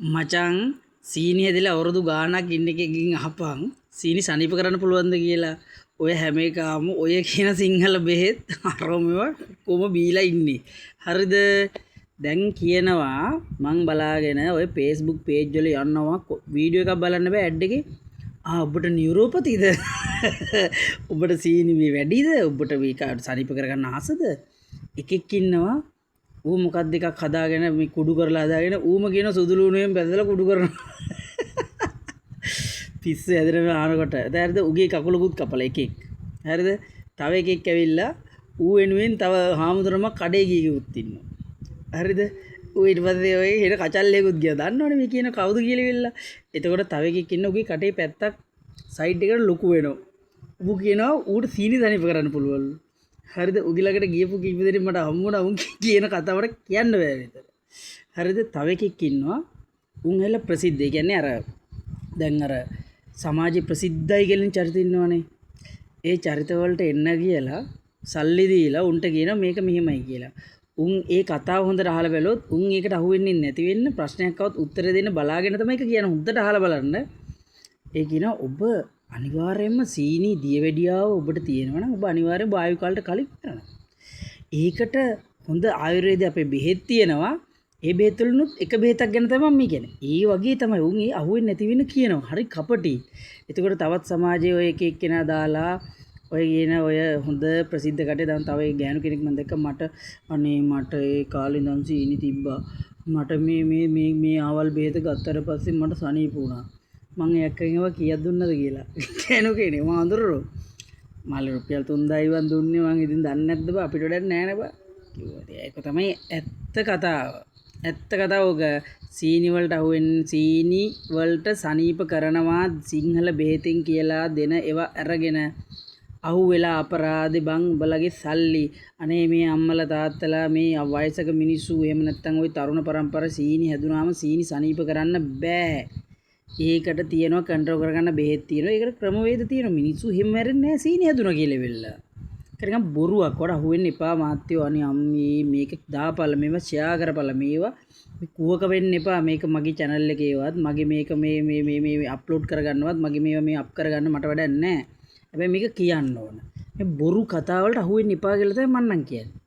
මචං සීනි හැදිලා අවුරුදු ගාණක් ඉන්න එකකින් අහපන් සීනි සනීප කරන්න පුළුවන්ද කියලා. ඔය හැම එකාම ඔය කියන සිංහල බෙහෙත් අරම ඒවා ඔක්කොම බීලා ඉන්නේ. හරිද? දැන් කියනවා මං බලාගෙන ඔය Facebook page වල යනවා වීඩියෝ එකක් බලන්න බෑ ඇඩ් එකේ. ආ ඔබට නියුරෝපතිද? ඔබට සීනි මේ වැඩිද? ඔබට මේක සනීප කරගන්න ආසද? එකෙක් ඉන්නවා ඌ මොකක්ද එකක් හදාගෙන මේ කුඩු කරලා හදාගෙන ඌම කියන සුදු ලුණුවෙන් බැදලා කුඩු කරනවා. පිස්සු හැදෙන මේ අහනකොට. දැන් හරිද? උගේ කකුලකුත් කපලා එකෙක්. හරිද? තව එකෙක් ඇවිල්ලා ඌ වෙනුවෙන් තව හාමුදුරමක් කඩේ ගිය කෙකුත් ඉන්නවා. හරිද? ඌ ඊට පස්සේ ඔය හෙන කචල්ලේකුත් ගියා. දන්නවනේ මේ කියන කවුද කියලා ඉවෙලා. එතකොට තව එකෙක් ඉන්න උගේ කටේ පැත්තක් සයිඩ් එකට ලොකු වෙනවා. ඌ කියනවා ඌට සීනි සනීප කරන්න පුළුවන්ලු. හරිද? උගේ ළඟට ගියපු කීප දෙනෙක් මට හම්බ වුණා. උන් කියන කතාවට කියන්න බෑ විතර. හරිද? තව එකෙක් ඉන්නවා. උන් ඇවිල්ලා ප්‍රසිද්ධ. ඒ කියන්නේ අර දැන් අර සමාජයේ ප්‍රසිද්ධයි කියලා චරිත ඉන්නවනේ. ඒ චරිත වලට එන්න කියලා සල්ලි දීලා උන්ට කියනවා මේක මෙහෙමයි කියලා. උන් ඒ කතාව හොඳට අහලා බැලුවොත් උන් ඒකට අහු වෙන්නේ නැති වෙන්න ප්‍රශ්නයක් આવත් උත්තර දෙන්න බලාගෙන තමයි ඒක කියන්නේ. හොඳට අහලා බලන්න. ඒ කියනවා ඔබ අනිවාර්යයෙන්ම සීනි දියවැඩියාව ඔබට තියෙනවා නම් ඔබ අනිවාර්යයෙන්ම ආයු කාලයට කලින් මරනවා. ඒකට හොඳ ආයුර්වේද අපේ බෙහෙත් තියෙනවා. ඒ බෙහෙත් වලිනුත් එක බෙහෙතක් ගැන තමයි මම මේ කියන්නේ. ඒ වගේ තමයි උන් ඒ අහුවෙන්නේ නැති වෙන කියනවා. හරි කපටි. එතකොට තවත් සමාජයේ ඔය එක එක්කෙනා දාලා ඔය කියන ඔය හොඳ ප්‍රසිද්ධ කටේ දැන් තව ඒ ගෑනු කෙනෙක් මම දැක්ක මට අනේ මට ඒ කාලේ ඉඳන් සීනි තිබ්බා. මට මේ මේ මේ මේ ආවල් බෙහෙත ගත්තට පස්සේ මට සනීප වුණා. මං ඒ අක්කගෙන් ඒවා කීයක් දුන්නද කියලා. ගෑනු කෙනෙක් මං අඳුරනවා. මල්ලි රුපියල් 3000යි වන් දුන්නේ මං ඉතින් දන්නේ නැද්ද බා අපිට වැඩක් නෑ නේ බා කිව්වා. ඉතින් ඒක තමයි ඇත්ත කතාව. ඇත්ත කතාව ඕක. සීනි වලට අහුවෙන් සීනි වලට සනීප කරනවා සිංහල බෙහෙතින් කියලා දෙන ඒවා අරගෙන අහුවෙලා අපරාධේ බං උඹලගේ සල්ලි. අනේ මේ අම්මලා තාත්තලා මේ වයසක මිනිස්සු එහෙම නැත්තම් ওই තරුණ පරම්පර සීනි හැදුනාම සීනි සනීප කරන්න බෑ. ඒකට තියෙනවා කන්ට්‍රෝල් කරගන්න බෙහෙත් තියෙනවා. ඒකට ක්‍රමවේද තියෙනවා. මිනිස්සු එහෙම මැරෙන්නේ නෑ සීනි හැදුනා කියලා වෙilla. ඒක නිකන් බොරුවක්. වඩා අහුවෙන්න එපා මහත්තයෝ. අනේ අම්මේ මේක දාපළ මේව ෂෙයා කරපළ මේවා මේ කුවක වෙන්න එපා. මේක මගේ චැනල් එකේවත් මගේ මේක මේ මේ මේ මේ අප්ලෝඩ් කරගන්නවත් මගේ මේවා මේ අප් කරගන්න මට වැඩක් නෑ. හැබැයි මේක කියන්න ඕන. මේ බොරු කතා වලට අහුවෙන්න එපා කියලා තමයි මං නම් කියන්නේ.